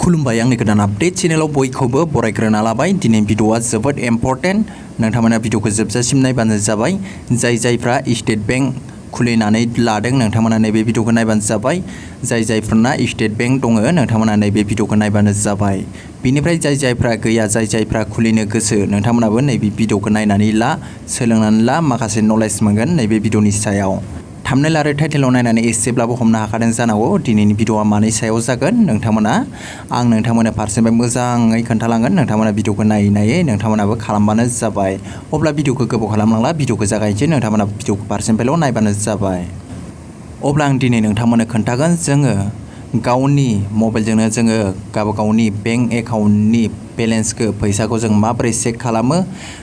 खुलुमबाय आंनि गोदान आपडेट चेनेलाव बयखौबो बरायग्रोना लाबाय। दिनै भिडिअआ जोबोद इम्पर्टेन्ट। नोंथांमोना भिडिअखौ जोबजासिम नायबानो जाबाय। जायफ्रा स्टेट बैंक खुलिनानै लादों नोंथांमोना नैबे भिडिअखौ नायबानो जाबाय। जायफोरना स्टेट बैंक दङ नोंथांमोना नैबे भिडिअखौ नायबानो जाबाय। बिनिफ्राय जायफ्रा गैया जायफ्रा खुलिनो गोसो नोंथांमोनाबो नैबे भिडिअखौ नायनानै ला, सोलोंनानै ला, माखासे नलेज मोनगोन नैबे भिडिअनि सायाव। थाम्बनेल आरो टाइटेलाव नायनानै एसेब्लाबो हमनो हाखादों जानांगौ दिनैनि भिडिअआ मानि सायाव जागोन। आं नोंथांमोननो फारसेनिफ्राय मोजाङै खोन्थालांगोन। नोंथांमोना भिडिअखौ नायै नोंथांमोनाबो खालामबानो जाबाय। अब्ला भिडिअखौ गोबाव खालामनांला, भिडिअखौ जागायनोसै। नोंथांमोना भिडिअखौ फारसेनिफ्रायल' नायबानो जाबाय। अब्ला आं दिनै नोंथांमोननो खोन्थागोन जोङो गावनि मबाइलजोंनो जोङो गावनि बेंक एकाउन्टनि बेलेन्सखौ फैसाखौ जों माबोरै चेक खालामो।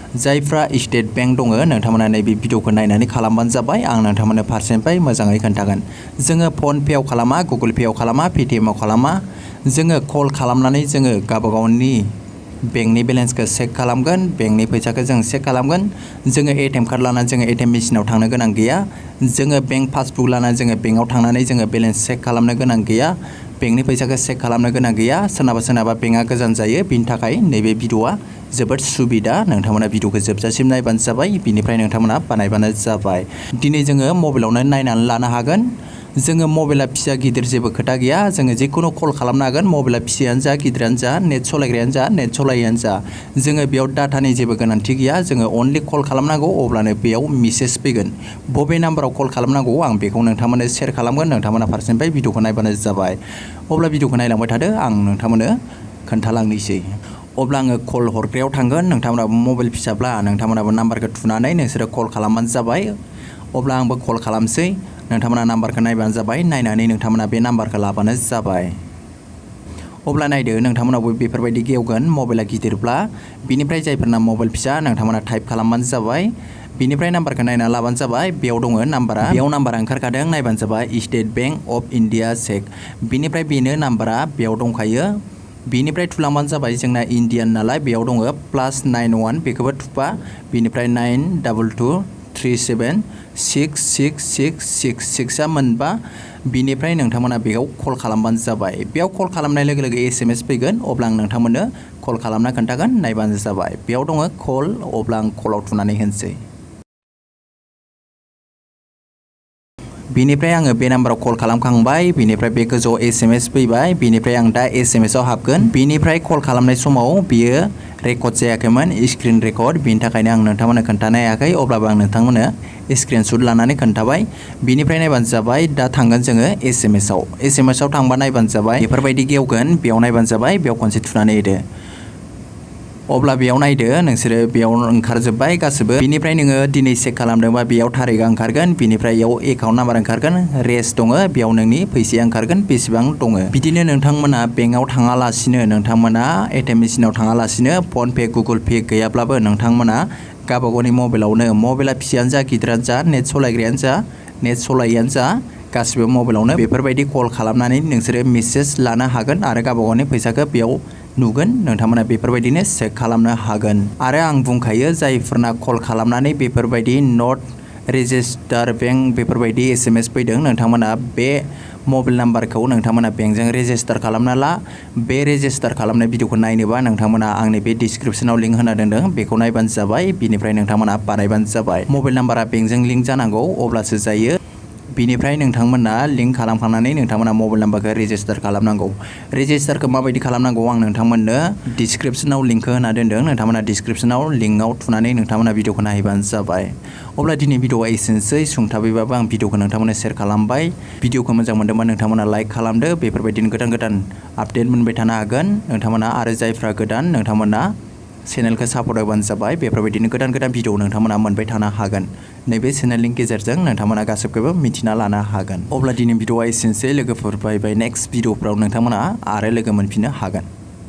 जायफ्रा स्टेट बैंक दङ नोंथांमोना नैबे भिडिअखौ नायनानै खालामबानो जाबाय। आं नोंथांमोननो फारसेनिफ्राय मोजाङै खोन्थागोन। जोङो फन पेआव खालामा, गुगोल पेआव खालामा, पेटिएमआव खालामा। जोङो कल खालामनानै जोङो गावनि बेंकनि बेलेन्सखौ चेक खालामगोन, बेंकनि फैसाखौ जों चेक खालामगोन। जोङो एटिएम कार्ड लानानै जोङो एटिएम मेसिनाव थांनो गोनां गैया। जोङो बेंक पासबुक लानानै जोङो बेंकआव थांनानै जोङो बेलेन्स चेक खालामनो गोनां गैया। बेंकनि फैसाखौ चेक खालामनो गोनां गैया। सोरनाबा बेंकआ गोजान जायो, बिनि थाखाय नैबे भिडिअआ जोबोद सुबिदा। नोंथांमोना भिडिअखौ जोबजासिम नायबानो जाबाय। बिनिफ्राय नोंथांमोना बानायबानो जाबाय। दिनै जोङो मबाइलावनो नायनानै लानो हागोन। जोङो मबाइला फिसा गिदिर जेबो खोथा गैया। जोङो जिखुनु कल खालामनो हागोन। मबाइला फिसायानो जा गिदिरानो जा, नेट सालायग्रायानो जा, नेट सालायैयानो जा, जोङो बेयाव डाटानि जेबो गोनांथि गैया। जोङो अनलि कल खालामनांगौ, अब्लानो बेयाव मेसेज फैगोन। बबे नाम्बाराव कल खालामनांगौ आं बेखौ नोंथांमोननो शेयार खालामगोन। नोंथांमोना फारसेनिफ्राय भिडिअखौ नायबानो जाबाय। अब्ला भिडिअखौ नायलांबाय थादो, आं नोंथांमोननो खोन्थालांनोसै। अब्ला आङो कल हरग्रायाव थांगोन। नोंथांमोनाबो मबाइल फिसाब्ला नोंथांमोनाबो नाम्बारखौ थुनानै नोंसोरो कल खालामबानो जाबाय। अब्ला आंबो कल खालामसै। नोंथांमोना नाम्बारखौ नायबानो जाबाय। नायनानै नोंथांमोना बे नाम्बारखौ लाबानो जाबाय। अब्ला नायदो नोंथांमोनाबो बेफोरबायदि गेवगोन मबाइला गिदिरब्ला। बिनिफ्राय जायफोरना मबाइल फिसा नोंथांमोना टाइप खालामबानो जाबाय। बिनिफ्राय नाम्बारखौ नायना लाबानो जाबाय। बेयाव दङ नाम्बारा, बेयाव नाम्बारा ओंखारखादों, नायबानो जाबाय State Bank of India check. बिनिफ्राय बेनो नाम्बारा बेयाव दंखायो। बिनिफ्राय थुलांबानो जाबाय। जोंना इन्डियान नालाय बेयाव दङ +91 बेखौबो थुफा। बिनिफ्राय 9222376666 मोनबा। बिनिफ्राय नोंथांमोना बेयाव कल खालामबानो जाबाय। बेयाव कल खालामनाय लोगो लोगो SMS फैगोन। अब्ला आं नोंथांमोननो कल खालामना खोन्थागोन, नायबानो जाबाय। बेयाव दङ कल, अब्ला आं कलाव थुनानै होनोसै। बिनिफ्राय आङो बे नाम्बाराव कल खालामखांबाय। बिनिफ्राय बे गोजौआव SMS फैबाय। बिनिफ्राय आं दा SMSआव हाबगोन। बिनिफ्राय कल खालामनाय समाव बियो रेकर्ड जायाखैमोन, स्क्रिन रेकर्ड। बिनि थाखायनो आं नोंथांमोननो खोन्थानो हायाखै। अब्लाबो आं नोंथांमोननो स्क्रिनशट लानानै खोन्थाबाय। बिनिफ्राय नायबानो जाबाय। दा थांगोन जोङो SMSआव थांबा नायबानो जाबाय। बेफोरबायदि गेवगोन, बेयाव नायबानो जाबाय। बेयाव खनसे थुनानै होदो। अब्ला बेयाव नायदो नोंसोरो बेयाव ओंखारजोब्बाय गासिबो। बिनिफ्राय नोङो दिनै चेक खालामदोंबा बेयाव थारिखआ ओंखारगोन। बिनिफ्राय बेयाव एकाउन्ट नाम्बार ओंखारगोन, रेस दङ, बेयाव नोंनि फैसाया ओंखारगोन बेसेबां दङ। बिदिनो नोंथांमोना बेंकआव थाङालासिनो, नोंथांमोना एटिएम मेसिनाव थाङालासिनो, फन पे गुगोल पे गैयाब्लाबो नोंथांमोना गावबागावनि मबाइलावनो, मबाइला फिसायानो जा गिदिरानो जा, नेट सालायग्रायानो जा, नेट सालायैयानो जा, गासिबो मबाइलावनो बेफोरबायदि कल खालामनानै नोंसोरो मेसेज लानो हागोन आरो गावबागावनि फैसाखौ बेयाव नुगोन। नोंथांमोना बेफोरबायदिनो चेक खालामनो हागोन। आरो आं बुंखायो जायफोरना कल खालामनानै बेफोरबायदि नट रेजिस्टार बेंक बेफोरबायदि SMS फैदों, नोंथांमोना बे मबाइल नाम्बारखौ नोंथांमोना बेंकजों रेजिस्टार खालामना ला। बे रेजिस्टार खालामनाय भिडिअखौ नायनोबा नोंथांमोना आंनि बे डिसक्रिपसनाव लिंक होना दोनदों, बेखौ नायबानो जाबाय। बिनिफ्राय नोंथांमोना बानायबानो जाबाय। मबाइल नाम्बारा बेंकजों लिंक जानांगौ, अब्लासो जायो। बिनिफ्राय नोंथांमोना लिंक खालामखांनानै नोंथांमोना मबाइल नाम्बारखौ रेजिस्टार खालामनांगौ। रेजिस्टारखौ माबायदि खालामनांगौ आं नोंथांमोननो डिसक्रिपसनाव लिंकखौ होना दोनदों। नोंथांमोना डिसक्रिपसनाव लिंकआव थुनानै नोंथांमोना भिडिअखौ नायबानो जाबाय। अब्ला दिनै भिडिअआ एसेनोसै। सुंथाबैबाबो आं भिडिअखौ नोंथांमोननो शेयार खालामबाय। भिडिअखौ मोजां मोनदोंबा नोंथांमोना लाइक खालामदो। बेफोरबायदिनो गोदान आपडेट मोनबाय थानो हागोन नोंथांमोना। आरो जायफ्रा गोदान नोंथांमोना चेनेलखौ सापर्ट होबानो जाबाय। बेफोरबायदिनो गोदान भिडिअ नोंथांमोना मोनबाय थानो हागोन। नैबे चेनेलनि गेजेरजों नोंथांमोना गासैखौबो मिथिना लानो हागोन। अब्ला दिनै भिडिअआ एसेनोसै। लोगोफोर बाय नेक्स्ट भिडिअफ्राव नोंथांमोना आरो लोगो मोनफिननो हागोन।